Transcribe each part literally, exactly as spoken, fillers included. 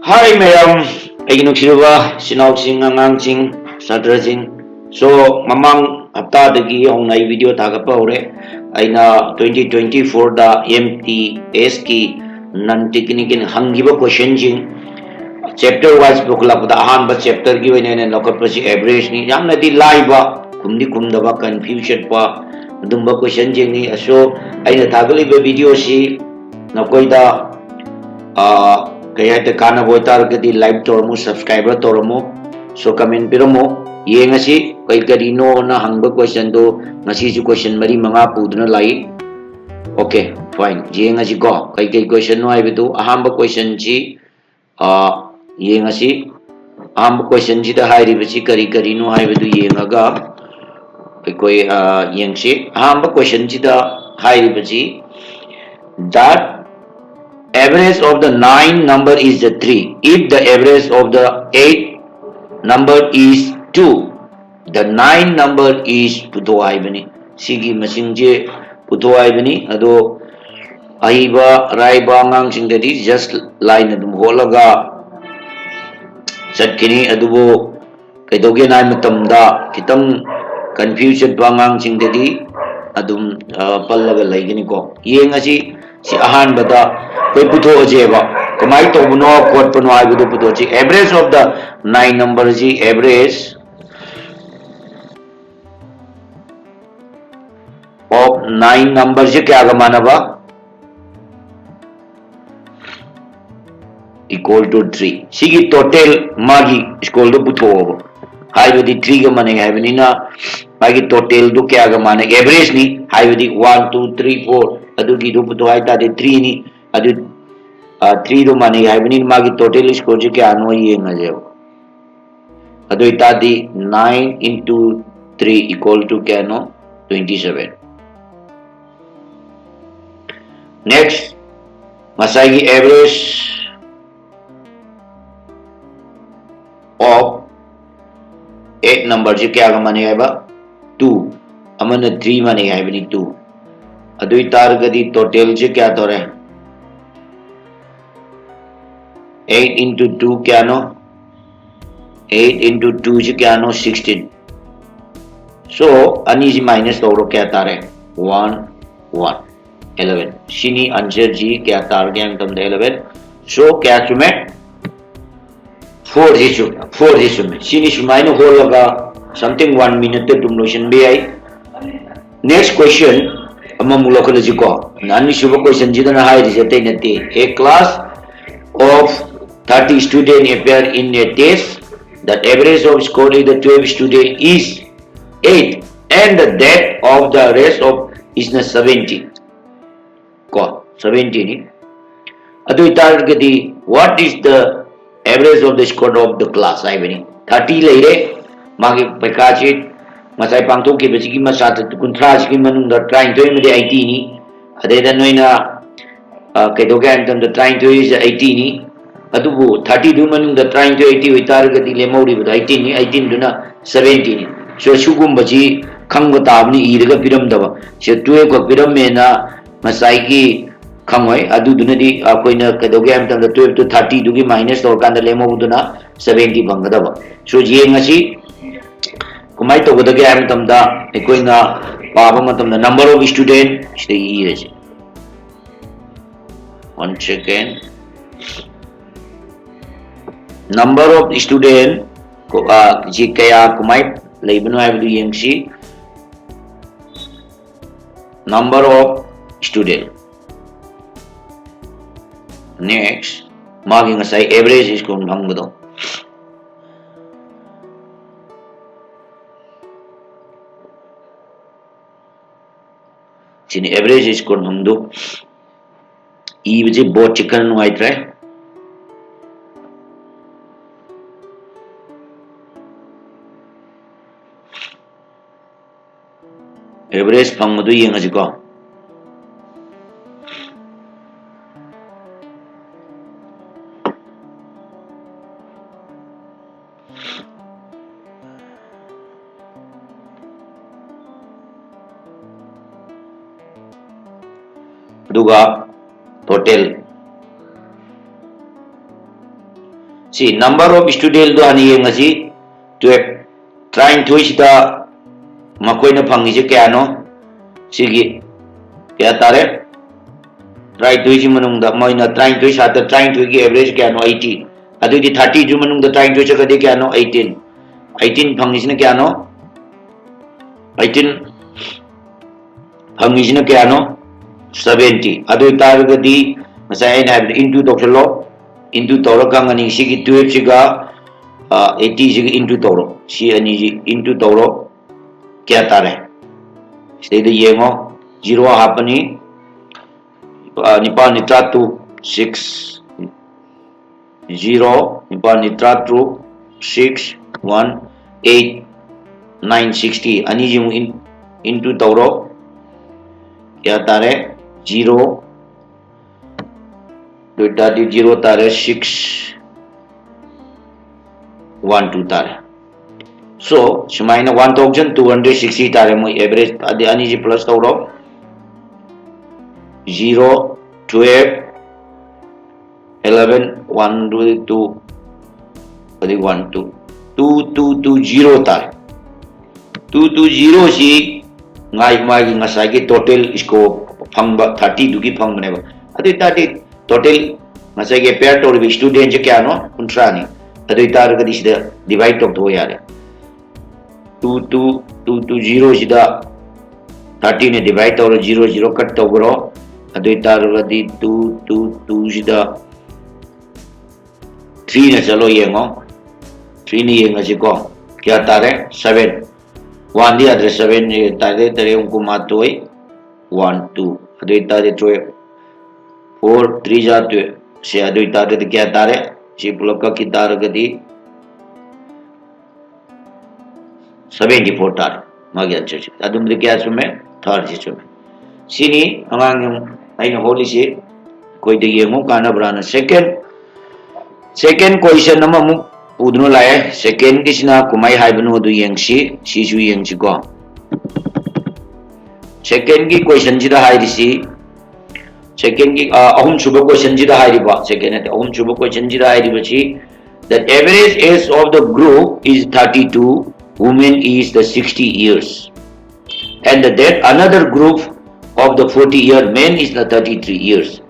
ꯍꯥꯏ ꯃꯌꯥꯝ, ꯑꯩꯒꯤ ꯅꯨꯡꯁꯤꯔꯕ ꯏꯆꯤꯟ ꯏꯅꯥꯎꯁꯤꯡ, ꯑꯉꯥꯡꯁꯤꯡ, ꯁꯥꯇ꯭ꯔꯁꯤꯡ꯫ So, ꯃꯃꯥꯡ ꯍꯞꯇꯥꯗꯒꯤ ꯍꯧꯅ ꯑꯩ video ꯊꯥꯒꯠꯄ ꯍꯧꯔꯦ꯫ ꯑꯩꯅ twenty twenty-fourꯗ M T S ꯀꯤ non technical ꯍꯪꯈꯤꯕ questionꯁꯤꯡ, chapter wise ꯄꯨꯈꯠꯂꯛꯄꯗ ꯑꯍꯥꯟꯕ chapterꯒꯤ ꯑꯣꯏꯅ ꯑꯩꯅ ꯂꯧꯈꯠꯄꯁꯤ averageꯅꯤ꯫ ꯌꯥꯝꯅꯗꯤ ꯂꯥꯏꯕ, ꯈꯨꯝꯗꯤ ꯈꯨꯝꯗꯕ, confuse ꯆꯠꯄ ꯑꯗꯨꯝꯕ questionꯁꯤꯡꯅꯤ꯫ So, ꯑꯩꯅ ꯊꯥꯒꯠꯂꯤꯕ videoꯁꯤ ꯅꯈꯣꯏꯗ, ꯑꯥ, ꯀꯩ ꯍꯥꯏꯇꯥꯔꯦ, ꯀꯥꯟꯅꯕ ꯑꯣꯏꯇꯥꯔꯒꯗꯤ like ꯇꯧꯔꯝꯃꯨ, subscribe ꯇꯧꯔꯝꯃꯨ꯫ So, comment ꯄꯤꯔꯝꯃꯨ, ꯌꯦꯡꯉꯁꯤ ꯀꯩ ꯀꯔꯤꯅꯣꯅ ꯍꯪꯕ questionꯗꯣ꯫ ꯉꯁꯤꯁꯨ question ꯃꯔꯤ ꯃꯉꯥ ꯄꯨꯗꯨꯅ ꯂꯥꯛꯏ꯫ Okay, fine, ꯌꯦꯡꯉꯁꯤꯀꯣ ꯀꯩ ꯀꯩ questionꯅꯣ ꯍꯥꯏꯕꯗꯨ꯫ ꯑꯍꯥꯟꯕ questionꯁꯤ, ꯑꯥ, ꯌꯦꯡꯉꯁꯤ꯫ ꯑꯍꯥꯟꯕ questionꯁꯤꯗ ꯍꯥꯏꯔꯤꯕꯁꯤ ꯀꯔꯤ ꯀꯔꯤꯅꯣ ꯍꯥꯏꯕꯗꯨ ꯌꯦꯡꯉꯒ ꯑꯩꯈꯣꯏ, ꯑꯥ, ꯌꯦꯡꯁꯤ꯫ ꯑꯍꯥꯟꯕ questionꯁꯤꯗ ꯍꯥꯏꯔꯤꯕꯁꯤ, that average of the nine number is the three. If the average of the eight number is two, the nine number is ꯄꯨꯊꯣꯛ ꯍꯥꯏꯕꯅꯤ꯫ ꯁꯤꯒꯤ ꯃꯁꯤꯡꯁꯦ ꯄꯨꯊꯣꯛ ꯍꯥꯏꯕꯅꯤ꯫ ꯑꯗꯣ ꯑꯍꯩꯕ ꯑꯔꯥꯏꯕ ꯑꯉꯥꯡꯁꯤꯡꯗꯗꯤ just line ꯑꯗꯨꯝ ꯍꯣꯠꯂꯒ ꯆꯠꯈꯤꯅꯤ꯫ ꯑꯗꯨꯕꯨ ꯀꯩꯗꯧꯒꯦꯅ ꯍꯥꯏ ꯃꯇꯝꯗ ꯈꯤꯇꯪ confuse ꯆꯠꯄ ꯑꯉꯥꯡꯁꯤꯡꯗꯗꯤ ꯑꯗꯨꯝ, ꯑ, ꯄꯜꯂꯒ ꯂꯩꯒꯅꯤꯀꯣ꯫ ꯌꯦꯡꯉꯁꯤ꯫ ꯁꯤ ꯑꯍꯥꯟꯕꯗ ꯑꯩꯈꯣꯏ ꯄꯨꯊꯣꯛꯑꯁꯦꯕ꯫ ꯀꯃꯥꯏꯅ ꯇꯧꯕꯅꯣ ꯈꯣꯠꯄꯅꯣ ꯍꯥꯏꯕꯗꯨ ꯄꯨꯊꯣꯛꯁꯤ꯫ Average of the nine numberꯁꯤ, average of nine numberꯁꯤ ꯀꯌꯥꯒ ꯃꯥꯟꯅꯕ? Equal to three꯫ ꯁꯤꯒꯤ total ꯃꯥꯒꯤ squareꯗꯨ ꯄꯨꯊꯣꯛꯑꯣꯕ꯫ ꯍꯥꯏꯕꯗꯤ threeꯒ ꯃꯥꯟꯅꯩ ꯍꯥꯏꯕꯅꯤꯅ ꯃꯥꯒꯤ totalꯗꯨ ꯀꯌꯥꯒ ꯃꯥꯟꯅꯩ? Averageꯅꯤ꯫ ꯍꯥꯏꯕꯗꯤ one, two, three, four ꯑꯗꯨꯒꯤꯗꯨ ꯄꯨꯊꯣꯛ ꯍꯥꯏꯇꯥꯔꯗꯤ threeꯅꯤ꯫ ꯑꯗꯨ, ꯑ, threeꯗꯨ ꯃꯥꯟꯅꯩ ꯍꯥꯏꯕꯅꯤꯅ ꯃꯥꯒꯤ total squareꯁꯤ ꯀꯌꯥꯅꯣ ꯌꯦꯡꯉꯁꯦꯕ꯫ ꯑꯗꯨ ꯑꯣꯏꯇꯥꯔꯗꯤ nine into three equal to ꯀꯌꯥꯅꯣ? Twenty seven꯫ Next, ꯉꯁꯥꯏꯒꯤ average of eight numberꯁꯤ ꯀꯌꯥꯒ ꯃꯥꯟꯅꯩ ꯍꯥꯏꯕ? Two꯫ ꯑꯃꯅ three ꯃꯥꯟꯅꯩ ꯍꯥꯏꯕꯅꯤ, two꯫ ꯑꯗꯨ ꯑꯣꯏꯇꯥꯔꯒꯗꯤ totalꯁꯤ ꯀꯌꯥ ꯇꯧꯔꯦ? Eight into two ꯀꯌꯥꯅꯣ? Eight into two ꯁꯤ ꯀꯌꯥꯅꯣ? Sixteen. So ꯑꯅꯤꯁꯤ minus ꯇꯧꯔꯣ, ꯀꯌꯥ ꯇꯥꯔꯦ? One, one, eleven꯫ ꯁꯤꯅꯤ answer ꯁꯤ꯫ ꯀꯌꯥ ꯇꯥꯔꯒꯦ ꯍꯥꯏꯕ ꯃꯇꯝꯗ eleven꯫ So ꯀꯌꯥ ꯆꯨꯝꯃꯦ? Four ꯁꯤ ꯆꯨꯝꯃꯦ꯫ Four ꯁꯤ ꯆꯨꯝꯃꯦ꯫ ꯁꯤꯅꯤ ꯁꯨꯃꯥꯏꯅ ꯍꯣꯜꯂꯒ something one minute ꯑꯗꯨꯝ ꯂꯣꯏꯁꯤꯟꯕ ꯌꯥꯏ꯫ Next question ꯑꯃꯃꯨꯛ ꯂꯧꯈꯠꯂꯁꯤꯀꯣ꯫ ꯑꯅꯤꯁꯨꯕ question ꯁꯤꯗꯅ ꯍꯥꯏꯔꯤꯁꯦ ꯑꯇꯩ ꯅꯠꯇꯦ, a class of thirty student appear in a test, the average of score of the twelve student is eight and the that of the rest of is not seventy꯫ ꯀꯣ, seventy ꯅꯤ꯫ ꯑꯗꯨ ꯑꯣꯏꯇꯥꯔꯒꯗꯤ what is the average of the score of the class ꯍꯥꯏꯕꯅꯤ꯫ Thirty ꯂꯩꯔꯦ, ꯃꯥꯒꯤ ꯄꯩꯈꯥꯁꯤ ꯉꯁꯥꯏ ꯄꯥꯡꯊꯣꯛꯈꯤꯕꯁꯤꯒꯤ ꯃꯆꯥ ꯀꯨꯟꯊ꯭ꯔꯥꯁꯤꯒꯤ ꯃꯅꯨꯡꯗ ꯇꯔꯥꯅꯤꯊꯣꯏ ꯑꯃꯗꯤ eighty ꯅꯤ꯫ ꯑꯗꯩꯗ ꯅꯣꯏꯅ, ꯑ, ꯀꯩꯗꯧꯒꯦ ꯍꯥꯏꯕ ꯃꯇꯝꯗ ꯇꯔꯥꯅꯤꯊꯣꯏꯁꯦ eighty ꯅꯤ꯫ ꯑꯗꯨꯕꯨ thirty ꯗꯨ ꯃꯅꯨꯡꯗ ꯇꯔꯥꯅꯤꯊꯣꯏ eighty ꯑꯣꯏꯇꯥꯔꯒꯗꯤ ꯂꯦꯝꯍꯧꯔꯤꯕꯗꯣ eighteen ꯅꯤ, eighteen ꯗꯨꯅ seventy ꯅꯤ꯫ So ꯁꯤꯒꯨꯝꯕꯁꯤ ꯈꯪꯕ ꯇꯥꯕꯅꯤ, ꯏꯔꯒ ꯄꯤꯔꯝꯗꯕ꯫ ꯁꯤ twelve ꯈꯛ ꯄꯤꯔꯝꯃꯦꯅ ꯉꯁꯥꯏꯒꯤ ꯈꯪꯉꯣꯏ꯫ ꯑꯗꯨꯗꯨꯅꯗꯤ ꯑꯩꯈꯣꯏꯅ ꯀꯩꯗꯧꯒꯦ ꯍꯥꯏꯕ ꯃꯇꯝꯗ twelve ꯇꯨ thirty ꯗꯨꯒꯤ minus ꯇꯧꯔꯀꯥꯟꯗ ꯂꯦꯝꯍꯧꯕꯗꯨꯅ seventy ꯐꯪꯒꯗꯕ꯫ So ꯌꯦꯡꯉꯁꯤ ꯀꯃꯥꯏꯅ ꯇꯧꯒꯗꯒꯦ ꯍꯥꯏꯕ ꯃꯇꯝꯗ, ꯑꯩꯈꯣꯏꯅ ꯄꯥꯕ ꯃꯇꯝꯗ number of student ꯁꯤꯗ ꯏꯔꯁꯤ꯫ One second. Number of student ꯀꯣ-, ꯑ, ꯁꯤ ꯀꯌꯥ ꯀꯃꯥꯏ ꯂꯩꯕꯅꯣ ꯍꯥꯏꯕꯗꯨ ꯌꯦꯡꯁꯤ꯫ Number of student꯫ Next, ꯃꯥꯒꯤ ꯉꯁꯥꯏ average score ꯐꯪꯕꯗꯣ꯫ ꯁꯤꯅꯤ average score ꯐꯪꯕꯗꯣ꯫ ꯏꯕꯁꯤ board ꯁꯤ ꯈꯔ ꯅꯨꯡꯉꯥꯏꯇ꯭ꯔꯦ꯫ Average ꯐꯪꯕꯗꯨ ꯌꯦꯡꯉꯁꯤꯀꯣ꯫ ꯑꯗꯨꯒ total, ꯁꯤ number of studentꯗꯣ ꯍꯥꯟꯅ ꯌꯦꯡꯉꯁꯤ꯫ Twelve, ꯇꯔꯥꯅꯤꯊꯣꯏꯁꯤꯗ ꯃꯈꯣꯏꯅ ꯐꯪꯉꯤꯁꯦ ꯀꯌꯥꯅꯣ? ꯁꯤꯒꯤ ꯀꯌꯥ ꯇꯥꯔꯦ? ꯇꯔꯥꯅꯤꯊꯣꯏꯁꯤ ꯃꯅꯨꯡꯗ ꯃꯣꯏꯅ ꯇꯔꯥꯅꯤꯊꯣꯏ ꯁꯥꯇ꯭ꯔ ꯇꯔꯥꯅꯤꯊꯣꯏꯒꯤ average ꯀꯌꯥꯅꯣ? Eighty꯫ ꯑꯗꯨꯑꯣꯏꯗꯤ thirtyꯁꯨ ꯃꯅꯨꯡꯗ ꯇꯔꯥꯅꯤꯊꯣꯏ ꯆꯠꯈ꯭ꯔꯗꯤ ꯀꯌꯥꯅꯣ? Eighteen꯫ Eighteen ꯐꯪꯉꯤꯁꯤꯅ ꯀꯌꯥꯅꯣ? Eighteen ꯐꯪꯉꯤꯁꯤꯅ ꯀꯌꯥꯅꯣ? Seventy꯫ ꯑꯗꯨ ꯑꯣꯏꯇꯥꯔꯒꯗꯤ ꯉꯁꯥꯏ ꯑꯩꯅ ꯍꯥꯏꯕꯗꯣ into ꯇꯧꯁꯜꯂꯣ꯫ Into ꯇꯧꯔꯒ ꯈꯪꯉꯅꯤ꯫ ꯁꯤꯒꯤ twelveꯁꯤꯒ eightyꯁꯤꯒ into ꯇꯧꯔꯣ꯫ ꯁꯤ ꯑꯅꯤꯁꯤ into ꯇꯧꯔꯣ꯫ ꯀꯌꯥ ꯇꯥꯔꯦ? ꯁꯤꯗꯩꯗ ꯌꯦꯡꯉꯣ꯫ Zero ꯍꯥꯞꯄꯅꯤ꯫ ꯅꯤꯄꯥꯜꯅꯤ ꯇꯔꯥꯇꯔꯨꯛ, six, zero, ꯅꯤꯄꯥꯜꯅꯤ ꯇꯔꯥꯇꯔꯨꯛ, six, one, eight, nine, sixty꯫ ꯑꯅꯤꯁꯤ ꯑꯃꯨꯛ into ꯇꯧꯔꯣ꯫ ꯀꯌꯥ ꯇꯥꯔꯦ? Zero꯫ ꯑꯗꯨ ꯑꯣꯏꯇꯥꯔꯗꯤ zero ꯇꯥꯔꯦ, six, one, two ꯇꯥꯔꯦ꯫ So ꯁꯨꯃꯥꯏꯅ one thousand two hundred sixty ꯇꯥꯔꯦ꯫ ꯃꯣꯏ average ꯑꯗꯤ ꯑꯅꯤꯁꯤ plus ꯇꯧꯔꯣ꯫ Zero, twelve, eleven, one, two, ꯑꯗꯩ one, two, two, two, two, zero ꯇꯥꯔꯦ꯫ Two, two, zeroꯁꯤ ꯉꯥꯏ ꯃꯥꯒꯤ ꯉꯁꯥꯏꯒꯤ total score ꯐꯪꯕ thirtyꯗꯨꯒꯤ ꯐꯪꯕꯅꯦꯕ꯫ ꯑꯗꯨ ꯑꯣꯏꯇꯥꯔꯗꯤ total ꯉꯁꯥꯏꯒꯤ appear ꯇꯧꯔꯤꯕ studentꯁꯦ ꯀꯌꯥꯅꯣ? ꯀꯨꯟꯊ꯭ꯔꯥꯅꯤ꯫ ꯑꯗꯨ ꯑꯣꯏꯇꯥꯔꯒꯗꯤ ꯁꯤꯗ divide ꯇꯧꯊꯣꯛꯑꯣ ꯌꯥꯔꯦ꯫ Two, two, two, two, zeroꯁꯤꯗ thirtyꯅ divide ꯇꯧꯔꯣ, zero, zero cut ꯇꯧꯈ꯭ꯔꯣ꯫ ꯑꯗꯨ ꯑꯣꯏꯇꯥꯔꯒꯗꯤ two, two, twoꯁꯤꯗ threeꯅ ꯆꯠꯂꯣ ꯌꯦꯡꯉꯣ꯫ Threeꯅ ꯌꯦꯡꯉꯁꯤꯀꯣ꯫ ꯀꯌꯥ ꯇꯥꯔꯦ? Seven꯫ Oneꯗꯤ ꯌꯥꯗ꯭ꯔꯦ, seven ꯇꯥꯔꯦ, ꯇꯔꯦꯠ ꯑꯍꯨꯝ ꯀꯨꯟꯃꯥꯊꯣꯏ, one, two꯫ ꯑꯗꯨ ꯑꯣꯏꯇꯥꯔꯗꯤ twelve꯫ Four three ꯖꯥ twelve꯫ ꯁꯦ, ꯑꯗꯨ ꯑꯣꯏꯇꯥꯔꯒꯗꯤ ꯀꯌꯥ ꯇꯥꯔꯦ? ꯁꯤ ꯄꯨꯂꯞ ꯀꯛꯈꯤ ꯇꯥꯔꯒꯗꯤ seventy four ꯇꯥꯔꯦ ꯃꯥꯒꯤ answerꯁꯦ꯫ ꯑꯗꯨꯝꯗꯤ ꯀꯌꯥ ꯆꯨꯝꯃꯦ? Thirdꯁꯤ ꯆꯨꯝꯃꯦ꯫ ꯁꯤꯅꯤ ꯑꯉꯥꯡ ꯑꯩꯅ ꯍꯣꯠꯂꯤꯁꯤ꯫ ꯑꯩꯈꯣꯏꯗ ꯌꯦꯡꯉꯨ ꯀꯥꯟꯅꯕ꯭ꯔꯥꯅ꯫ Second, second question ꯑꯃꯃꯨꯛ ꯄꯨꯗꯨꯅ ꯂꯥꯛꯑꯦ꯫ Secondꯒꯤꯁꯤꯅ ꯀꯃꯥꯏ ꯍꯥꯏꯕꯅꯣ ꯑꯗꯨ ꯌꯦꯡꯁꯤ꯫ ꯁꯤꯁꯨ ꯌꯦꯡꯁꯤꯀꯣ꯫ Secondꯒꯤ questionꯁꯤꯗ ꯍꯥꯏꯔꯤꯁꯤ, secondꯒꯤ, ꯑ, ꯑꯍꯨꯝꯁꯨꯕ questionꯁꯤꯗ ꯍꯥꯏꯔꯤꯕ, second ꯅꯠꯇꯦ, ꯑꯍꯨꯝꯁꯨꯕ questionꯁꯤꯗ ꯍꯥꯏꯔꯤꯕꯁꯤ The average age of the group is thirty-two, women is the sixty years. And the, that another group of the forty year men is the thirty-three years.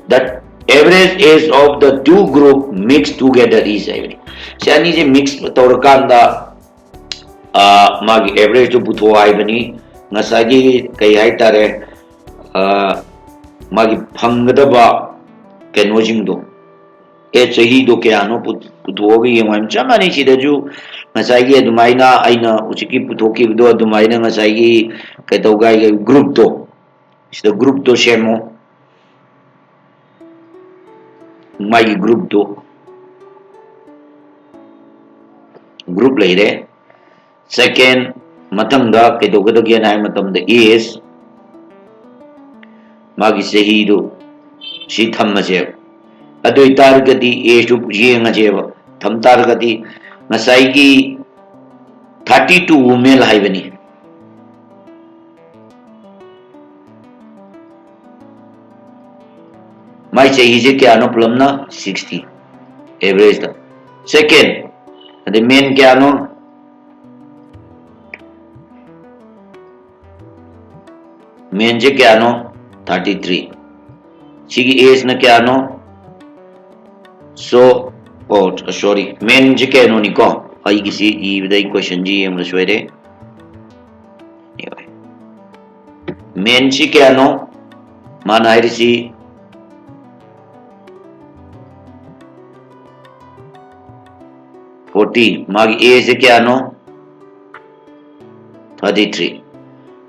The average age of the two group mixed together is ꯍꯥꯏꯕꯅꯤ꯫ ꯁꯤ ꯑꯅꯤꯁꯦ mix ꯇꯧꯔꯀꯥꯟꯗ, ꯑ, ꯃꯥꯒꯤ average two ꯄꯨꯊꯣꯛꯑꯣ ꯍꯥꯏꯕꯅꯤ꯫ ꯉꯁꯥꯏꯒꯤ ꯀꯩ ꯍꯥꯏꯇꯥꯔꯦ, ꯑ, ꯃꯥꯒꯤ ꯐꯪꯒꯗꯕ ꯀꯩꯅꯣꯁꯤꯡꯗꯣ, ꯑꯦ, ꯆꯍꯤꯗꯣ ꯀꯌꯥꯅꯣ ꯄꯨ-, ꯄꯨꯊꯣꯛꯑꯒ ꯌꯦꯡꯉꯣ ꯍꯥꯏꯕ꯫ ꯆꯞ ꯃꯥꯟꯅꯩ꯫ ꯁꯤꯗꯁꯨ ꯉꯁꯥꯏꯒꯤ ꯑꯗꯨꯃꯥꯏꯅ ꯑꯩꯅ ꯍꯧꯖꯤꯛꯀꯤ ꯄꯨꯊꯣꯛꯈꯤꯕꯗꯣ ꯑꯗꯨꯃꯥꯏꯅ ꯉꯁꯥꯏꯒꯤ ꯀꯩꯗꯧꯒꯦ ꯍꯥꯏꯒꯦ, group ꯇꯣ, ꯁꯤꯗ group ꯇꯣ ꯁꯦꯝꯃꯣ꯫ ꯃꯥꯒꯤ group ꯇꯣ, group ꯂꯩꯔꯦ꯫ Second, ꯃꯊꯪꯗ ꯀꯩꯗꯧꯒꯗꯒꯦꯅ ꯍꯥꯏꯕ ꯃꯇꯝꯗ, age, ꯃꯥꯒꯤ ꯆꯍꯤꯗꯨ ꯁꯤ ꯊꯝꯃꯁꯦꯕ꯫ ꯑꯗꯨ ꯑꯣꯏꯇꯥꯔꯒꯗꯤ age ꯇꯨ ꯌꯦꯡꯉꯁꯦꯕ꯫ ꯊꯝ ꯇꯥꯔꯒꯗꯤ ꯉꯁꯥꯏꯒꯤ thirty two women ꯍꯥꯏꯕꯅꯤ꯫ ꯃꯥꯏ ꯆꯍꯤꯁꯦ ꯀꯌꯥꯅꯣ ꯄꯨꯂꯞꯅ? Sixty, average ꯇ꯫ Second, ꯑꯗꯩ men ꯀꯌꯥꯅꯣ? Men ꯁꯦ ꯀꯌꯥꯅꯣ? Thirty three꯫ ꯁꯤꯒꯤ age ꯅ ꯀꯌꯥꯅꯣ? So, oh, sorry, men ꯁꯤ ꯀꯩꯅꯣꯅꯤꯀꯣ? ꯑꯩꯒꯤꯁꯤ ꯏꯕꯗ ꯑꯩ question ꯁꯤ ꯌꯦꯡꯕꯗ ꯁꯣꯏꯔꯦ꯫ Men ꯁꯤ ꯀꯌꯥꯅꯣ? ꯃꯥꯅ ꯍꯥꯏꯔꯤꯁꯤ forty, ꯃꯥꯒꯤ age ꯁꯦ ꯀꯌꯥꯅꯣ? Thirty three꯫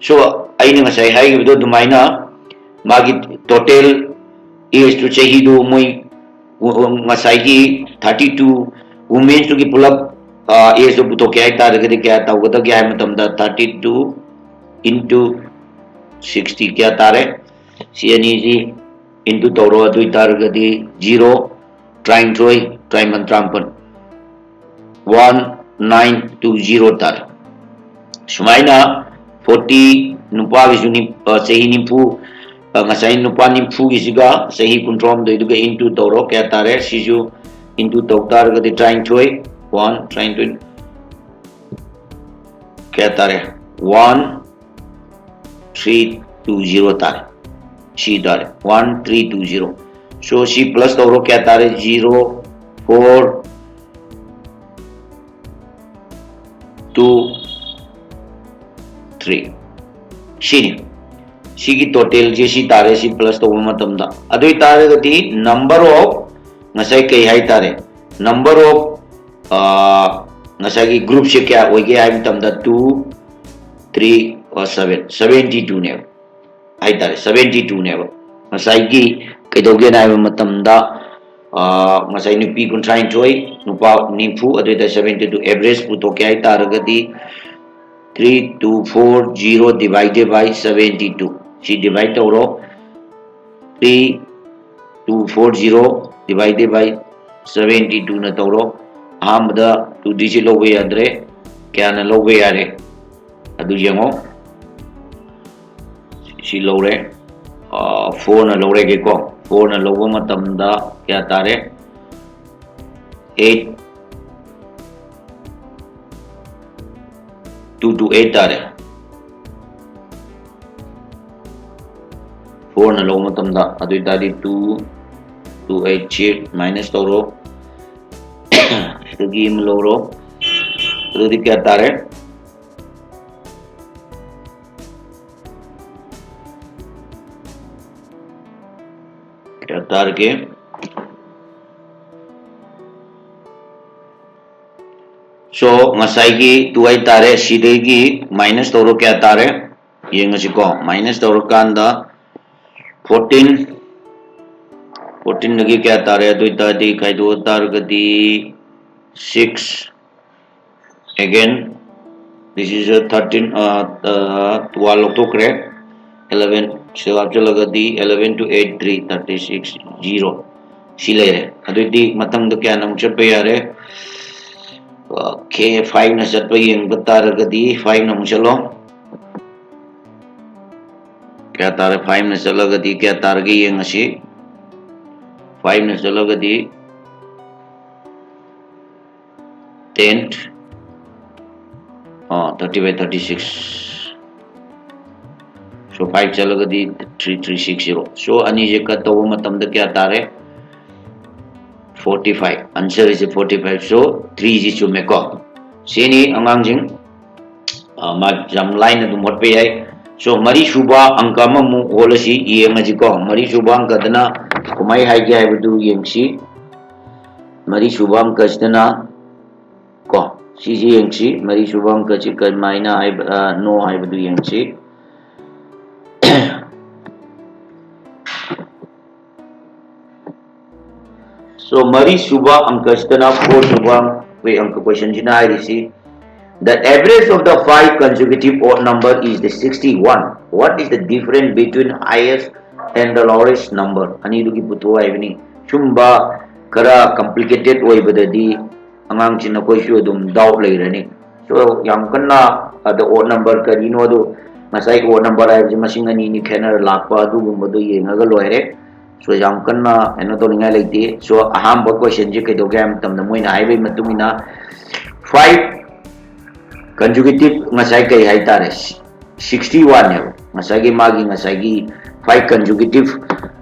So, ꯑꯩꯅ ꯉꯁꯥꯏ ꯍꯥꯏꯈꯤꯕꯗꯣ ꯑꯗꯨꯃꯥꯏꯅ ꯃꯥꯒꯤ total age ꯇꯨ, ꯆꯍꯤꯗꯨ ꯃꯣꯏ ꯉꯁꯥꯏꯒꯤ thirty two women ꯇꯨꯒꯤ ꯄꯨꯂꯞ, ꯑ, age ꯇꯨ ꯄꯨꯊꯣꯛꯀꯦ ꯍꯥꯏ ꯇꯥꯔꯒꯗꯤ ꯀꯌꯥ ꯇꯧꯒꯗꯒꯦ ꯍꯥꯏꯕ ꯃꯇꯝꯗ thirty two into sixty ꯀꯌꯥ ꯇꯥꯔꯦ? ꯁꯤ ꯑꯅꯤꯁꯤ into ꯇꯧꯔꯣ, ꯑꯗꯨ ꯑꯣꯏ ꯇꯥꯔꯒꯗꯤ zero, ꯇꯔꯥꯅꯤꯊꯣꯏ, ꯇꯔꯥꯃꯥꯄꯟ, ꯇꯔꯥꯃꯥꯄꯟ, one nine two zero ꯇꯥꯔꯦ꯫ ꯁꯨꯃꯥꯏꯅ forty, ꯅꯨꯄꯥꯒꯤꯁꯨ ꯅꯤ-, ꯑ, ꯆꯍꯤ ꯅꯤꯐꯨ, ꯑ, ꯉꯁꯥꯏ ꯅꯨꯄꯥ ꯅꯤꯐꯨꯒꯤꯁꯤꯒ ꯆꯍꯤ ꯀꯨꯟꯊ꯭ꯔꯥꯍꯨꯝꯗꯣꯏꯗꯨꯒ into ꯇꯧꯔꯣ, ꯀꯌꯥ ꯇꯥꯔꯦ? ꯁꯤꯁꯨ into ꯇꯧ ꯇꯥꯔꯒꯗꯤ ꯇꯔꯥꯅꯤꯊꯣꯏ, one, ꯇꯔꯥꯅꯤꯊꯣꯏ, ꯀꯌꯥ ꯇꯥꯔꯦ? One three two zero ꯇꯥꯔꯦ꯫ ꯁꯤ ꯇꯥꯔꯦ, one three two zero꯫ So ꯁꯤ plus ꯇꯧꯔꯣ, ꯀꯌꯥ ꯇꯥꯔꯦ? Zero four two three꯫ ꯁꯤꯅꯤ꯫ ꯁꯤꯒꯤ total ꯁꯦ ꯁꯤ ꯇꯥꯔꯦ, ꯁꯤ plus ꯇꯧꯕ ꯃꯇꯝꯗ꯫ ꯑꯗꯨ ꯑꯣꯏ ꯇꯥꯔꯒꯗꯤ number of, ꯉꯁꯥꯏ ꯀꯩ ꯍꯥꯏꯇꯥꯔꯦ? Number of, ꯑ, ꯉꯁꯥꯏꯒꯤ group ꯁꯦ ꯀꯌꯥ ꯑꯣꯏꯒꯦ ꯍꯥꯏꯕ ꯃꯇꯝꯗ two, three, seven, seventy two ꯅꯦꯕ ꯍꯥꯏꯇꯥꯔꯦ, seventy two ꯅꯦꯕ꯫ ꯉꯁꯥꯏꯒꯤ ꯀꯩꯗꯧꯒꯦꯅ ꯍꯥꯏꯕ ꯃꯇꯝꯗ, ꯑ, ꯉꯁꯥꯏ ꯅꯨꯄꯤ ꯀꯨꯟꯊ꯭ꯔꯥꯅꯤꯊꯣꯏ, ꯅꯨꯄꯥ ꯅꯤꯐꯨ, ꯑꯗꯨ ꯑꯣꯏꯇꯥꯔꯗꯤ seventy two average ꯄꯨꯊꯣꯛꯀꯦ ꯍꯥꯏ ꯇꯥꯔꯒꯗꯤ three two four zero divided by seventy two, ꯁꯤ divide ꯇꯧꯔꯣ꯫ Three two four zero divided by seventy two ꯅ ꯇꯧꯔꯣ꯫ ꯑꯍꯥꯟꯕꯗ two digit ꯂꯧꯕ ꯌꯥꯗ꯭ꯔꯦ, ꯀꯌꯥꯅ ꯂꯧꯕ ꯌꯥꯔꯦ? ꯑꯗꯨ ꯌꯦꯡꯉꯣ꯫ ꯁꯤ ꯂꯧꯔꯦ꯫ ꯑ, four ꯅ ꯂꯧꯔꯒꯦꯀꯣ꯫ Four ꯅ ꯂꯧꯕ ꯃꯇꯝꯗ ꯀꯌꯥ ꯇꯥꯔꯦ? Eight two two eight ꯇꯥꯔꯦ꯫ Four ꯅ ꯂꯧꯕ ꯃꯇꯝꯗ, ꯑꯗꯨ ꯑꯣꯏꯇꯥꯔꯗꯤ two, two eight ꯁꯤ minus ꯇꯧꯔꯣ꯫ ꯁꯤꯗꯒꯤ ꯑꯃ ꯂꯧꯔꯣ꯫ ꯑꯗꯨꯗꯤ ꯀꯌꯥ ꯇꯥꯔꯦ? ꯀꯌꯥ ꯇꯥꯔꯒꯦ? So, ꯉꯁꯥꯏꯒꯤ two ꯍꯥꯏꯇꯥꯔꯦ, ꯁꯤꯗꯒꯤ minus ꯇꯧꯔꯣ, ꯀꯌꯥ ꯇꯥꯔꯦ? ꯌꯦꯡꯉꯁꯤꯀꯣ, minus ꯇꯧꯔꯀꯥꯟꯗ fourteen, fourteen ꯗꯒꯤ ꯀꯌꯥ ꯇꯥꯔꯦ? ꯑꯗꯨ ꯑꯣꯏꯇꯥꯔꯗꯤ ꯈꯥꯏꯗꯣꯛꯑ ꯇꯥꯔꯒꯗꯤ six, again, this is a thirteen, ꯑ, ꯑ, one ꯂꯧꯊꯣꯛꯈ꯭ꯔꯦ, eleven ꯁꯤꯗ ꯍꯥꯞꯆꯤꯜꯂꯒꯗꯤ eleven two eight three, thirty six, zero꯫ ꯁꯤ ꯂꯩꯔꯦ꯫ ꯑꯗꯨꯑꯣꯏꯗꯤ ꯃꯊꯪꯗ ꯀꯌꯥꯅ ꯑꯃꯨꯛ ꯆꯠꯄ ꯌꯥꯔꯦ? Okay, five ꯅ ꯆꯠꯄ ꯌꯦꯡꯕ ꯇꯥꯔꯒꯗꯤ five ꯅ ꯑꯃꯨꯛ ꯆꯠꯂꯣ꯫ ꯀꯌꯥ ꯇꯥꯔꯦ? Five ꯅ ꯆꯠꯂꯒꯗꯤ ꯀꯌꯥ ꯇꯥꯔꯒꯦ ꯌꯦꯡꯉꯁꯤ꯫ Five ꯅ ꯆꯠꯂꯒꯗꯤ ten, ah, thirty by thirty six. So five ꯆꯠꯂꯒꯗꯤ three three six zero. So ꯑꯅꯤꯁꯦ cut ꯇꯧꯕ ꯃꯇꯝꯗ ꯀꯌꯥ ꯇꯥꯔꯦ? Forty five. Answer is forty five. So three ꯁꯤ ꯆꯨꯝꯃꯦꯀꯣ꯫ ꯁꯤꯅꯤ ꯑꯉꯥꯡꯁꯤꯡ, ꯑ, ꯃꯥ ꯌꯥꯝ ꯂꯥꯏꯅ ꯑꯗꯨꯝ ꯍꯣꯠꯄ ꯌꯥꯏ꯫ So ꯃꯔꯤ ꯁꯨꯕ ꯑꯪꯀ ꯑꯃꯃꯨꯛ ꯍꯣꯠꯂꯁꯤ, ꯌꯦꯡꯉꯁꯤꯀꯣ꯫ ꯃꯔꯤ ꯁꯨꯕ ꯑꯪꯀꯗꯅ ꯀꯃꯥꯏ ꯍꯥꯏꯒꯦ ꯍꯥꯏꯕꯗꯨ ꯌꯦꯡꯁꯤ꯫ ꯃꯔꯤ ꯁꯨꯕ ꯑꯪꯀꯁꯤꯗꯅ ꯀꯣ, ꯁꯤꯁꯤ ꯌꯦꯡꯁꯤ꯫ ꯃꯔꯤ ꯁꯨꯕ ꯑꯪꯀꯁꯤ ꯀꯃꯥꯏꯅ ꯍꯥꯏꯕ, ꯑ, ꯅꯣ ꯍꯥꯏꯕꯗꯨ ꯌꯦꯡꯁꯤ꯫ So ꯃꯔꯤ ꯁꯨꯕ ꯑꯪꯀꯁꯤꯗꯅ four ꯁꯨꯕ ꯑꯩꯈꯣꯏ ꯑꯪꯀ question ꯁꯤꯅ ꯍꯥꯏꯔꯤꯁꯤ, "The average of the five consecutive odd number is the sixty one. What is the difference between highest and the lowest number?" ꯑꯅꯤꯗꯨꯒꯤ ꯄꯨꯊꯣꯛꯑꯣ ꯍꯥꯏꯕꯅꯤ꯫ ꯁꯨꯝꯕ ꯈꯔ complicated ꯑꯣꯏꯕꯗꯗꯤ ꯑꯉꯥꯡꯁꯤꯡ ꯅꯈꯣꯏꯁꯨ ꯑꯗꯨꯝ doubt ꯂꯩꯔꯅꯤ꯫ So ꯌꯥꯝ ꯀꯟꯅ ꯑꯗ odd number ꯀꯔꯤꯅꯣ ꯑꯗꯨ ꯉꯁꯥꯏ odd number ꯍꯥꯏꯕꯁꯤ ꯃꯁꯤꯡ ꯑꯅꯤ ꯑꯅꯤ ꯈꯦꯠꯅꯔ ꯂꯥꯛꯄ ꯑꯗꯨꯒꯨꯝꯕꯗꯨ ꯌꯦꯡꯉꯒ ꯂꯣꯏꯔꯦ꯫ So ꯌꯥꯝ ꯀꯟꯅ ꯀꯩꯅꯣ ꯇꯧꯅꯤꯡꯉꯥꯏ ꯂꯩꯇꯦ꯫ So ꯑꯍꯥꯟꯕ question ꯁꯦ ꯀꯩꯗꯧꯒꯦ ꯍꯥꯏꯕ ꯃꯇꯝꯗ ꯃꯣꯏꯅ ꯍꯥꯏꯕꯒꯤ ꯃꯇꯨꯡ ꯏꯟꯅ five consecutive ꯉꯁꯥꯏ ꯀꯩ ꯍꯥꯏꯇꯥꯔꯦ, sixty one ꯅꯦꯕ꯫ ꯉꯁꯥꯏꯒꯤ ꯃꯥꯒꯤ ꯉꯁꯥꯏꯒꯤ five consecutive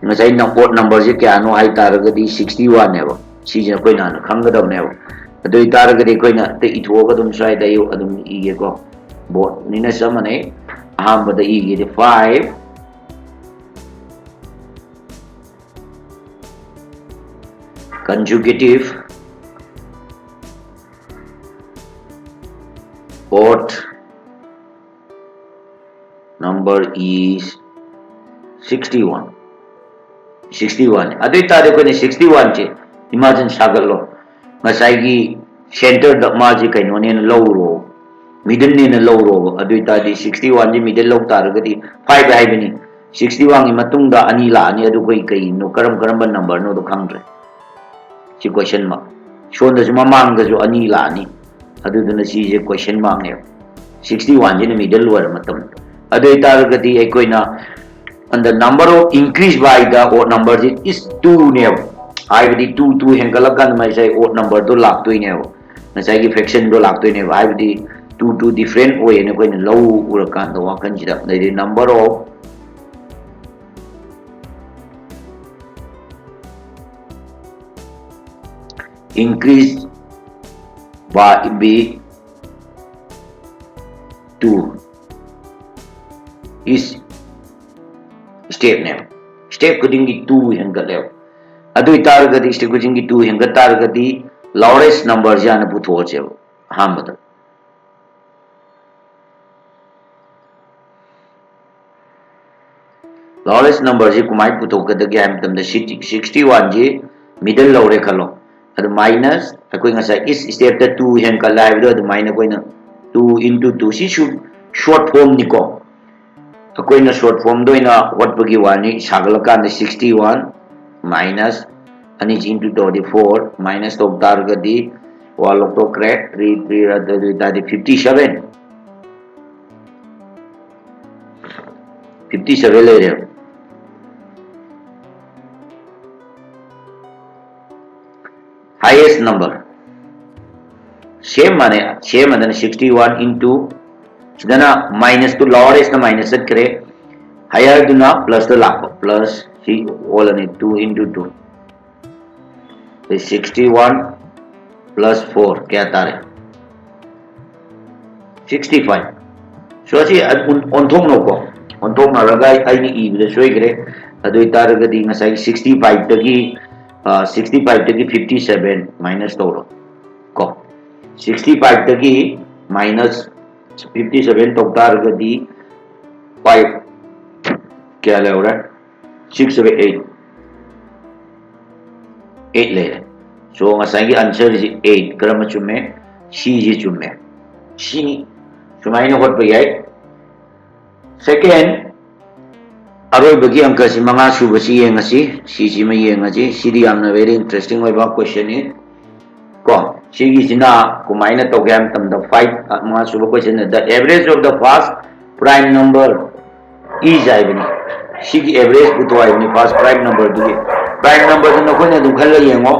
ꯉꯁꯥꯏ odd number ꯁꯦ ꯀꯌꯥꯅꯣ ꯍꯥꯏꯇꯥꯔꯒꯗꯤ sixty one ꯅꯦꯕ꯫ ꯁꯤꯁꯦ ꯑꯩꯈꯣꯏꯅ ꯍꯥꯟꯅ ꯈꯪꯒꯗꯕꯅꯦꯕ꯫ ꯑꯗꯨ ꯑꯣꯏꯇꯥꯔꯒꯗꯤ ꯑꯩꯈꯣꯏꯅ ꯑꯝꯇ ꯏꯊꯣꯛꯑꯒ ꯑꯗꯨꯝ ꯁ꯭ꯋꯥꯏꯗ ꯑꯩ ꯑꯗꯨꯝ ꯏꯒꯦꯀꯣ꯫ Board ꯅꯤꯅ ꯆꯞ ꯃꯥꯟꯅꯩ꯫ ꯑꯍꯥꯟꯕꯗ ꯏꯒꯦꯗꯤ five consecutive odd number is sixty one. Sixty one꯫ ꯑꯗꯨ ꯑꯣꯏꯇꯥꯔꯗꯤ ꯑꯩꯈꯣꯏꯅ sixty one ꯁꯦ imagine ꯁꯥꯒꯠꯂꯣ꯫ ꯉꯁꯥꯏꯒꯤ centre ꯗ ꯃꯥꯁꯦ ꯀꯩꯅꯣꯅꯦꯅ ꯂꯧꯔꯣ, middle ꯅꯦꯅ ꯂꯧꯔꯣꯕ꯫ ꯑꯗꯨ ꯑꯣꯏꯇꯥꯔꯗꯤ sixty one ꯁꯦ middle ꯂꯧ ꯇꯥꯔꯒꯗꯤ five ꯍꯥꯏꯕꯅꯤ꯫ Sixty one ꯒꯤ ꯃꯇꯨꯡꯗ ꯑꯅꯤ ꯂꯥꯛꯑꯅꯤ꯫ ꯑꯗꯨ ꯑꯩꯈꯣꯏ ꯀꯩꯅꯣ, ꯀꯔꯝ ꯀꯔꯝꯕ number ꯅꯣꯗꯣ ꯈꯪꯗ꯭ꯔꯦ꯫ ꯁꯤ question mark꯫ ꯁꯣꯝꯗꯁꯨ ꯃꯃꯥꯡꯗꯁꯨ ꯑꯅꯤ ꯂꯥꯛꯑꯅꯤ꯫ ꯑꯗꯨꯗꯨꯅ ꯁꯤꯁꯦ question mark ꯅꯦꯕ꯫ Sixty one ꯁꯤꯅ middle ꯑꯣꯏꯔ ꯃꯇꯝꯗ꯫ ꯑꯗꯨ ꯑꯣꯏꯇꯥꯔꯒꯗꯤ ꯑꯩꯈꯣꯏꯅ and the number of increase by the odd number is two ꯅꯦꯕ꯫ ꯍꯥꯏꯕꯗꯤ two, two ꯍꯦꯟꯒꯠꯂꯀꯥꯟꯗ ꯃꯁꯥꯏ odd number ꯗꯣ ꯂꯥꯛꯇꯣꯏꯅꯦꯕ꯫ ꯉꯁꯥꯏꯒꯤ fraction ꯗꯣ ꯂꯥꯛꯇꯣꯏꯅꯦꯕ, ꯍꯥꯏꯕꯗꯤ two two different ꯑꯣꯏꯌꯦꯅ ꯑꯩꯈꯣꯏꯅ ꯂꯧ ꯎꯔꯀꯥꯟꯗ ꯋꯥꯈꯜꯁꯤꯗ꯫ ꯑꯗꯩꯗꯤ number of increase by, by two is step ꯅꯦꯕ꯫ Step ꯈꯨꯗꯤꯡꯒꯤ two ꯍꯦꯟꯒꯠꯂꯦꯕ꯫ ꯑꯗꯨ ꯑꯣꯏꯇꯥꯔꯒꯗꯤ step ꯈꯨꯗꯤꯡꯒꯤ two ꯍꯦꯟꯒꯠ ꯇꯥꯔꯒꯗꯤ lowest number ꯁꯦ ꯍꯥꯟꯅ ꯄꯨꯊꯣꯛꯑꯁꯦꯕ꯫ ꯑꯍꯥꯟꯕꯗ lowest number ꯁꯤ ꯀꯃꯥꯏꯅ ꯄꯨꯊꯣꯛꯀꯗꯒꯦ ꯍꯥꯏꯕ ꯃꯇꯝꯗ, sixty one ꯁꯤ middle ꯂꯧꯔꯦ ꯈꯜꯂꯣ, ꯑꯗꯨ minus ꯑꯩꯈꯣꯏ ꯉꯁꯥꯏ each step ꯇ two ꯍꯦꯟꯒꯠꯂꯦ ꯍꯥꯏꯕꯗꯣ, ꯑꯗꯨꯃꯥꯏꯅ ꯑꯩꯈꯣꯏꯅ two into two ꯁꯤꯁꯨ short form ꯅꯤꯀꯣ꯫ ꯑꯩꯈꯣꯏꯅ short form ꯗ ꯑꯣꯏꯅ ꯍꯣꯠꯄꯒꯤ ꯋꯥꯅꯤ꯫ ꯁꯥꯒꯠꯂꯀꯥꯟꯗ sixty one minus ꯑꯅꯤꯁꯤ into ꯇꯧꯔꯗꯤ four, minus ꯇꯧ ꯇꯥꯔꯒꯗꯤ one ꯂꯧꯊꯣꯛꯈ꯭ꯔꯦ, three three ꯑꯗꯨ ꯑꯣꯏꯇꯥꯔꯗꯤ fifty seven, fifty seven ꯂꯩꯔꯦꯕ꯫ Highest number same ꯃꯥꯅꯦ, same ꯑꯗꯨꯅ sixty one into ꯁꯤꯗꯅ minus two, lowest ꯅ minus ꯆꯠꯈ꯭ꯔꯦ, higher ꯗꯨꯅ plus ꯇ ꯂꯥꯛꯄ, plus ꯁꯤ ꯑꯣꯜꯂꯅꯤ, two into two, sixty one plus four ꯀꯌꯥ ꯇꯥꯔꯦ? Sixty five꯫ So ꯑꯁꯤ ꯑꯣꯟꯊꯣꯛꯅꯧꯀꯣ, ꯑꯣꯟꯊꯣꯛꯅꯔꯒ ꯑꯩꯅ ꯏꯕꯗ ꯁꯣꯏꯈ꯭ꯔꯦ꯫ ꯑꯗꯨ ꯑꯣꯏꯇꯥꯔꯒꯗꯤ ꯉꯁꯥꯏ sixty five ꯇꯒꯤ sixty five ꯇꯒꯤ fifty seven minus ꯇꯧꯔꯣ ꯀꯣ꯫ Sixty five ꯇꯒꯤ minus fifty seven ꯇꯧ ꯇꯥꯔꯒꯗꯤ five ꯀꯌꯥ ꯂꯩꯍꯧꯔꯦ? Six seven eight, eight ꯂꯩꯔꯦ꯫ So ꯉꯁꯥꯏꯒꯤ answer ꯁꯤ eight꯫ ꯀꯔꯝꯕ ꯆꯨꯝꯃꯦ? C ꯁꯤ ꯆꯨꯝꯃꯦ꯫ ꯁꯤꯅꯤ꯫ ꯁꯨꯃꯥꯏꯅ ꯍꯣꯠꯄ ꯌꯥꯏ꯫ Second, ꯑꯔꯣꯏꯕꯒꯤ ꯑꯪꯀꯁꯤ, ꯃꯉꯥ ꯁꯨꯕꯁꯤ ꯌꯦꯡꯉꯁꯤ꯫ ꯁꯤꯁꯤꯃ ꯌꯦꯡꯉꯁꯤ꯫ ꯁꯤꯗꯤ ꯌꯥꯝꯅ very interesting ꯑꯣꯏꯕ question ꯅꯤ ꯀꯣ꯫ ꯁꯤꯒꯤꯁꯤꯅ ꯀꯃꯥꯏꯅ ꯇꯧꯒꯦ ꯍꯥꯏꯕ ꯃꯇꯝꯗ, five, ꯃꯉꯥ ꯁꯨꯕ question ꯅꯤ, the average of the first prime number is ꯍꯥꯏꯕꯅꯤ꯫ ꯁꯤꯒꯤ average ꯄꯨꯊꯣꯛ ꯍꯥꯏꯕꯅꯤ first prime number ꯗꯨꯒꯤ꯫ Prime number ꯗꯨ ꯅꯈꯣꯏꯅ ꯑꯗꯨꯝ ꯈꯜꯂ ꯌꯦꯡꯉꯣ꯫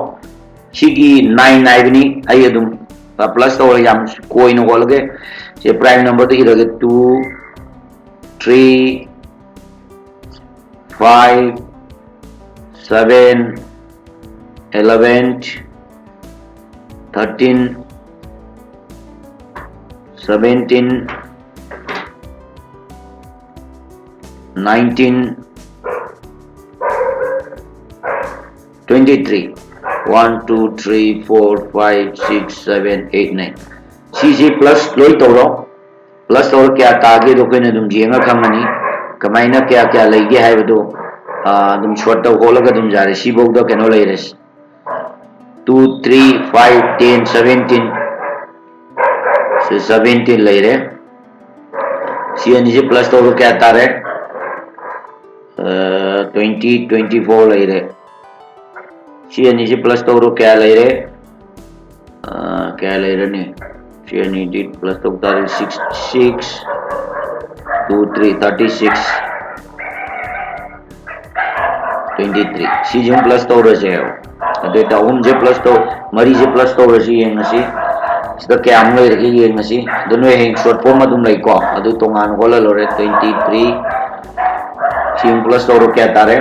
ꯁꯤꯒꯤ nine ꯍꯥꯏꯕꯅꯤ, ꯑꯩ ꯑꯗꯨꯝ plus ꯇꯧꯔ ꯌꯥꯝ ꯀꯣꯏꯅ ꯍꯣꯠꯂꯒꯦ꯫ ꯁꯤ prime number ꯗ ꯏꯔꯒꯦ, two, three, five, seven, eleven, thirteen, seventeen, nineteen, twenty-three. One, two, three, four, five, six, seven, eight, nine. ꯁꯤꯁꯤ plus ꯂꯣꯏ ꯇꯧꯔꯣ꯫ Plus ꯇꯧꯔ ꯀꯌꯥ ꯇꯥꯒꯦꯗꯣ ꯑꯩꯈꯣꯏꯅ ꯑꯗꯨꯝ ꯌꯦꯡꯉ ꯈꯪꯉꯅꯤ꯫ ꯀꯃꯥꯏꯅ ꯀꯌꯥ ꯀꯌꯥ ꯂꯩꯒꯦ ꯍꯥꯏꯕꯗꯣ, ꯑꯥ, ꯑꯗꯨꯝ short ꯇꯧ ꯈꯣꯠꯂꯒ ꯑꯗꯨꯝ ꯌꯥꯔꯦ꯫ ꯁꯤꯐꯧꯗ ꯀꯩꯅꯣ ꯂꯩꯔꯦ꯫ Two, three, five, ten, seventeen꯫ ꯁꯤ seventeen ꯂꯩꯔꯦ꯫ ꯁꯤ ꯑꯅꯤꯁꯤ plus ꯇꯧꯔꯣ, ꯀꯌꯥ ꯇꯥꯔꯦ? ꯑꯥ, twenty, twenty-four ꯂꯩꯔꯦ꯫ ꯁꯤ ꯑꯅꯤꯁꯤ plus ꯇꯧꯔꯣ, ꯀꯌꯥ ꯂꯩꯔꯦ? ꯑꯥ, ꯀꯌꯥ ꯂꯩꯔꯅꯤ? ꯁꯤ ꯑꯅꯤꯗꯤ plus ꯇꯧ ꯇꯥꯔꯦ, six, six, two, three, thirty-six, twenty-three꯫ ꯁꯤꯁꯤ ꯑꯃꯨꯛ plus ꯇꯧꯔꯁꯦꯕ꯫ ꯑꯗꯨ ꯑꯣꯏꯇꯥ ꯑꯍꯨꯝꯁꯦ plus ꯇꯧ-, ꯃꯔꯤꯁꯦ plus ꯇꯧꯔꯁꯤ, ꯌꯦꯡꯉꯁꯤ꯫ ꯁꯤꯗ ꯀꯌꯥꯃꯨꯛ ꯂꯩꯔꯒꯦ ꯌꯦꯡꯉꯁꯤ꯫ ꯑꯗꯨ ꯅꯣꯏ ꯍꯌꯦꯡ short form ꯑꯗꯨꯝ ꯂꯩꯀꯣ, ꯑꯗꯨ ꯇꯣꯉꯥꯟꯅ ꯍꯣꯠꯂ ꯂꯣꯏꯔꯦ꯫ Twenty-three꯫ ꯁꯤ ꯑꯃꯨꯛ plus ꯇꯧꯔꯣ, ꯀꯌꯥ ꯇꯥꯔꯦ?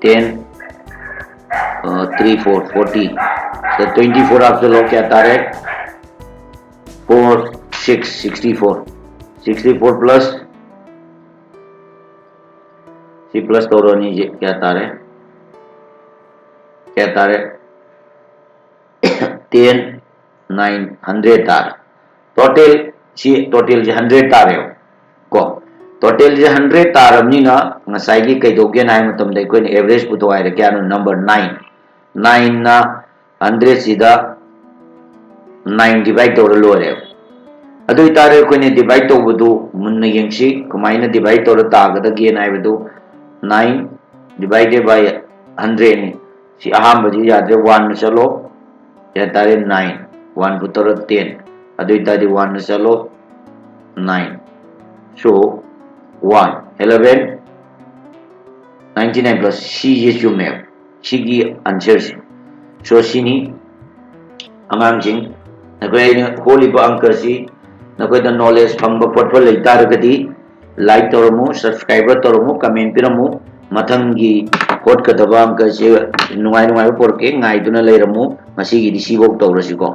Ten, ꯑ, three, four, forty꯫ ꯁꯤꯗ twenty-four ꯍꯥꯞꯆꯜꯂꯣ, ꯀꯌꯥ ꯇꯥꯔꯦ? Four, six, sixty-four꯫ Sixty-four plus, ꯁꯤ plus ꯇꯧꯔꯣ ꯑꯅꯤꯁꯦ, ꯀꯌꯥ ꯇꯥꯔꯦ? ꯀꯌꯥ ꯇꯥꯔꯦ? Ten, nine, hundred ꯇꯥꯔꯦ꯫ Total, ꯁꯤ total ꯁꯦ hundred ꯇꯥꯔꯦꯕ ꯀꯣ꯫ Total ꯁꯦ hundred ꯇꯥꯔꯕꯅꯤꯅ ꯉꯁꯥꯏꯒꯤ ꯀꯩꯗꯧꯒꯦꯅ ꯍꯥꯏꯕ ꯃꯇꯝꯗ ꯑꯩꯈꯣꯏꯅ average ꯄꯨꯊꯣꯛ ꯍꯥꯏꯔꯦ꯫ ꯀꯌꯥꯅꯣ? Number nine꯫ Nine ꯅ hundred ꯁꯤꯗ nine divide ꯇꯧꯔ ꯂꯣꯏꯔꯦꯕ꯫ ꯑꯗꯨ ꯑꯣꯏꯇꯥꯔꯗꯤ ꯑꯩꯈꯣꯏꯅ divide ꯇꯧꯕꯗꯨ ꯃꯨꯟꯅ ꯌꯦꯡꯁꯤ, ꯀꯃꯥꯏꯅ divide ꯇꯧꯔ ꯇꯥꯒꯗꯒꯦꯅ ꯍꯥꯏꯕꯗꯨ꯫ Nine divided by hundred ꯅꯤ꯫ ꯁꯤ ꯑꯍꯥꯟꯕꯁꯤ ꯌꯥꯗ꯭ꯔꯦ, one ꯅ ꯆꯠꯂꯣ, ꯀꯌꯥ ꯇꯥꯔꯦ? Nine꯫ One ꯄꯨꯊꯣꯔꯛ ten꯫ ꯑꯗꯨ ꯑꯣꯏꯇꯥꯔꯗꯤ one ꯅ ꯆꯠꯂꯣ, nine꯫ So, one, eleven, ninety-nine plus, ꯁꯤꯁꯦ ꯆꯨꯝꯃꯦꯕ, ꯁꯤꯒꯤ answer ꯁꯦ꯫ So, ꯁꯤꯅꯤ꯫ ꯑꯉꯥꯡꯁꯤꯡ, ꯅꯈꯣꯏ ꯑꯩꯅ ꯍꯣꯠꯂꯤꯕ ꯑꯪꯀꯁꯤ ꯅꯈꯣꯏꯗ ꯅꯣꯂꯦꯖ ꯐꯪꯕ ꯈꯣꯠꯄ ꯂꯩ ꯇꯥꯔꯒꯗꯤ, ꯂꯥꯏꯛ ꯇꯧꯔꯝꯃꯨ, ꯁꯕꯁꯀ꯭ꯔꯥꯏꯕꯔ ꯇꯧꯔꯝꯃꯨ, ꯀꯃꯦꯟ ꯄꯤꯔꯝꯃꯨ꯫ ꯃꯊꯪꯒꯤ ꯍꯣꯠꯀꯗꯕ ꯑꯪꯀꯁꯦ ꯅꯨꯡꯉꯥꯏ ꯅꯨꯡꯉꯥꯏꯕ ꯄꯨꯔꯛꯀꯦ, ꯉꯥꯏꯗꯨꯅ ꯂꯩꯔꯝꯃꯨ꯫ ꯉꯁꯤꯒꯤꯗꯤ ꯁꯤꯐꯧ ꯇꯧꯔꯁꯤꯀꯣ꯫